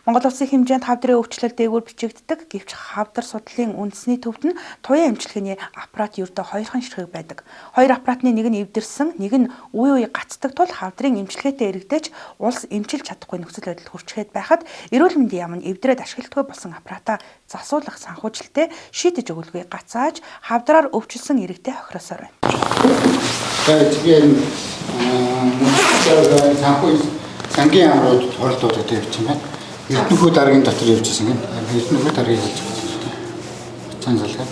Монгол улсын хэмжээнд хавдрын өвчлөл дээгүүр бичигддэг. Гэвч хавдар судлалын үндэсний төвд нь туяа эмчилгээний аппарат ердөө хоёрхан ширхэг байдаг. Хоёр аппаратны нэг нь эвдэрсэн, нэг нь үе үе гацдаг тул хавдрын эмчилгээтэй иргэдэж улс эмчилж чадахгүй нөхцөл байдал хүрчээд байхад эрүүл мэндийн яам нь эвдрээд ашигладаггүй болсон аппаратаа засуулах санхүүжилтээ шийдэж өгөлгүй гацааж хавдраар өвчлсөн иргэдээ хохироосоор байна. За тэгээ санхүү сангийн амрууд хуралдуудад явчихсан байна. Эрдэнэхүү даргын дотор явчихсан юм. Эрдэнэхүү даргийг хэлж байна. Цан залгаад.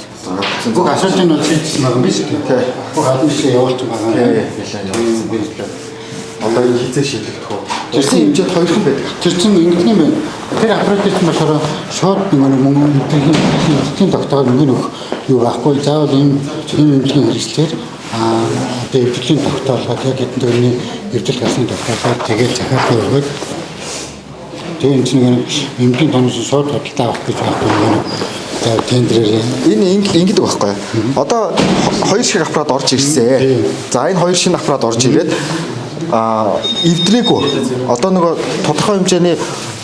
Бүх асуултыг нь шийдсэн байгаа юм биш үү? Бүх албан бишээ явуулсан байгаа юм. Тийм, Тийм. Одоо энэ хизээ шийдэгдэх үү? Тэрсэн хэмжээд хоёрхан байдаг. Тэр чинь ингэдэг юм байна. Тэр аппарат чинь болохоор шууд нэг мөнгө эдийн тогтоогоор мөнгө өгөх юу байхгүй. Заавал ийм ийм эмчилгээний хэрэгслээр одоо эвдэрлийн тогтоолгоод яг хэдэн төгрөгийн эвдрэл гарсны тогтоолгоор тэгээд захиалга өгөөд тэгээд энэ чинь нэг эмчилгээний тоноос шууд худалдаа авах гэж байхгүй нэг за тендерээр Энэ ингэдэг байхгүй. Одоо хоёр шиг аппарат орж ирсэн. За энэ хоёр шинэ аппарат орж ирээд эвдрээгүй. Одоо нөгөө тодорхой хэмжээний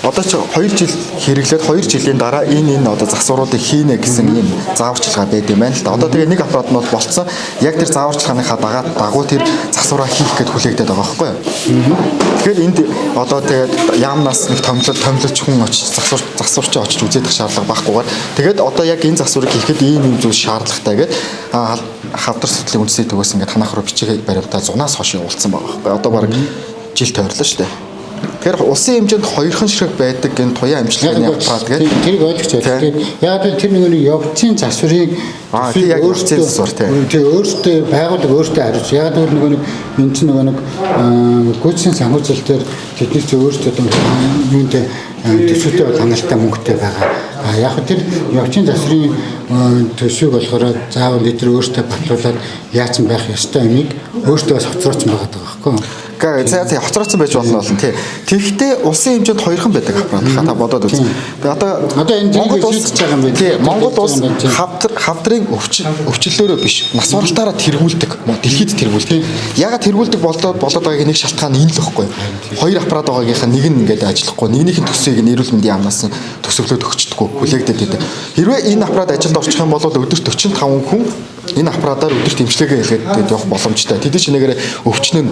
одоо чи 2 жил хэрэглээд 2 жилийн дараа энэ одоо засваруудыг хийнэ гэсэн ийм зааварчилгаа байд юм байна л да. Одоо тэгээ нэг аппарат нь бол болцсон. Яг тэр зааварчилгааныхаа дагуу тэр засвараа хийх гээд хүлээгдээд байгаа байхгүй юу? Тэгэхээр энд одоо тэгээд яамнаас нэг томилолч хүн очиж засварч очиж үзээд их шаардлага байхгүйгээр тэгээд одоо яг энэ засварыг хийхэд ийм ийм зүйл шаардлагатай гээд хавдар судлалын үндэсний төвөөс ингээд танах руу бичиг баримтаа зунаас хойш явуулсан байгаа байхгүй. Одоо бараг жил тойрлоо шүү дээ. Тэгэхээр улсын хэмжээнд хоёрхан ширхэг байдаг энэ туяа эмчилгээний аппарат гэдэг. Тэрийг ойлгож байна. Тэгээд яг л тэр нэг явцын засварыг тий яг явцын засвар тий. Тий өөртөө байгууллага өөртөө хариуц. Яг л нөгөө нэг энэ чинь нөгөө нэг гүйцэтгэх санхүүжилт дээр тэдний чинь өөртөө одоо юунтэй төсөвтэй бол хангалттай мөнгөтэй байгаа. А яг тэр явцын засварын төсвийг болохоор заавал эдгээр өөртөө батлуулаад яатсан байх ёстой юмыг өөртөө бас хоцрооцсон байгаа даа байхгүй юу? За за хоцрооцсон байж болно болно тий. Тэгэхдээ улсын хэмжээнд хоёрхан байдаг аппарат хаа та бодоод үз. Тэгээ одоо энэ Монгол улс шийдэж байгаа юм байна. Тий, Монгол улс хавдрын өвчлөлөөрөө биш, нас баралтаараа тэргүүлдэг. Дэлхийд тэргүүлдэг. Ягаад тэргүүлдэг болоод байгаагийн нэг шалтгаан энэ л ихгүй. Хоёр аппарат байгаагийнхаа нэг нь ингээд ажиллахгүй, нэгнийх нь төсвийг нь эрүүл мэндийн яамнаас төсөглөөд өгчдөггүй, хүлээгдээд байдаг. Хэрвээ энэ аппарат ажилд орчих юм бол өдөрт 45 хүн энэ аппаратаар өдөрт эмчилгээгээ хийгээд явах боломжтой. Тэдний чинээгээр өвчин нь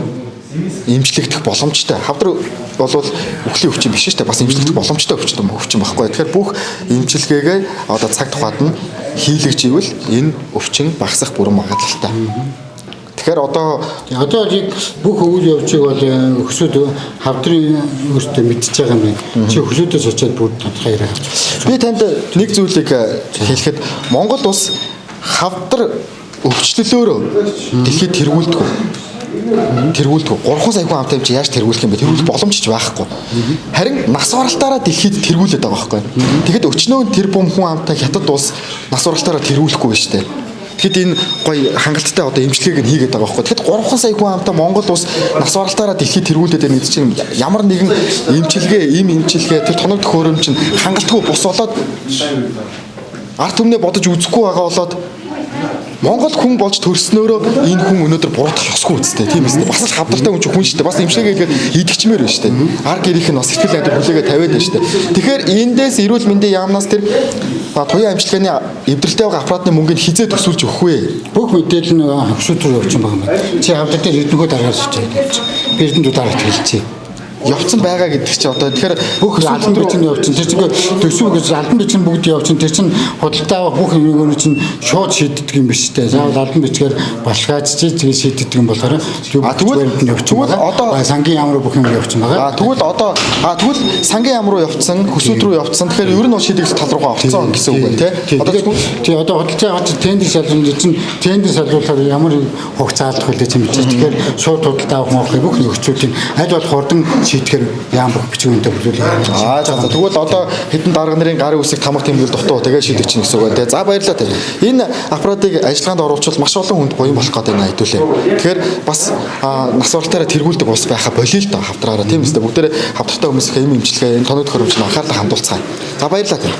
эмчлэгдэх боломжтой. Хавдар болвол үхлийн өвчин биш шүү дээ. Бас эмчлэгдэх боломжтой өвчин байхгүй. Тэгэхээр бүх эмчилгээгээ одоо цаг тухайд нь хийлгэж ивэл энэ өвчин багасах бүрэн магадлалтай. Тэгэхээр одоо яг бүх үйл явцыг бол өксөд хавдрын өөртөө мэдчихэж байгаа юм байна. Чи өксөдөөс очиад бүр тодорхой яриа авч. Би танд нэг зүйлийг хэлэхэд Монгол улс хавдар өвчлөлөөрөө дэлхийд тэргүүлдэг. 3 сая хүн амтай юм чи яаж тэргүүлэх юм бэ? Тэргүүлэх боломж ч байхгүй. Харин нас баралтаараа дэлхийд тэргүүлээд байгаа байхгүй. Тэгэхэд өчнөө тэр бум хүн амтай хятад улс нас баралтаараа тэргүүлэхгүй байна шүү дээ. Тэгэхэд энэ гоё хангалттай одоо эмчилгээг нь хийгээд байгаа байхгүй. Тэгэхэд 3 сая хүн амтай Монгол улс нас баралтаараа дэлхийд тэргүүлээд байна гэдэг чинь ямар нэгэн эмчилгээ, им эмчилгээ тэр тоног төхөөрөмж чинь хангалтгүй бус болоод ард түмнээ бодож үзэхгүй байгаа болоод Монгол хүн болж төрснөөрөө энэ хүн өнөөдөр буруутгах ёсгүй үстэй тийм үстэй. Бас л хавдартай хүн чинь хүн шүү дээ. Бас эмчилгээ хийгээд идэгчмээр байна шүү дээ. Ар гэрийнх нь бас сэтгэл найдвар хүлээгээ тавиад байна шүү дээ. Тэгэхээр эндээс эрүүл мэндийн яамнаас тэр туяа эмчилгээний эвдрэлтэй байгаа аппаратны мөнгийг хизээ төсөөлж өгөх вэ? Бүх мэдээлэл нь хөвсүүд рүү явчихсан байгаа юм байна. Чи хавдар дээр эрдэнэхүү даргаар шийдэж явж. Би эрдэнэт дарагт хэлчихье. Явцсан байгаа гэдэг чи одоо тэгэхээр бүх албан бичиг нь явчихсан. Тэр чинь төсөв гэж албан бичиг нь бүгд явчихсан. Тэр чинь худалдаа авах бүх юм чинь шууд шийддэг юм биш үү? Заавал албан бичгээр баталгаажиж тэгээ шийддэг юм болохоор тэгвэл одоо сангийн яам руу бүх юм явчихсан байгаа. Тэгвэл одоо тэгвэл сангийн яам руу явцсан, хөсүүд рүү явцсан. Тэгэхээр ер нь бол шийдэгдэл тал руугаа орцсон гэсэн үг байна тий. Одоо тий одоо худалдаа авах тендер шалгуулж чинь тендер шалгуулахаар ямар хугацаа алдах вэ гэж мэдчих. Тэгэхээр шууд худалдаа авах мохыг бүх нөхцөлийг аль болох хурдан шийдэхээр яам бүх бичиг үнэтэй бүлүүлээ. За тэгвэл одоо хэдэн дарга нарын гарын үсэг тамга тэмдэглэл дутуу тэгээ шийдэж чинь гэсэн үг байна те. За баярлалаа те. Энэ аппаратыг ажиллагаанд оруулчвал маш олон хүнд буян болох гэдэг нь хэдүүлээ. Тэгэхээр бас нас баралтаараа тэргүүлдэг улс байха болио л доо хавдраараа тийм үстэй. Бүгдээрээ хавдартай хүмүүсийн эм эмчилгээ, энэ тоног төхөөрөмж нь анхаарлаа хандуулцгаая. За баярлалаа те.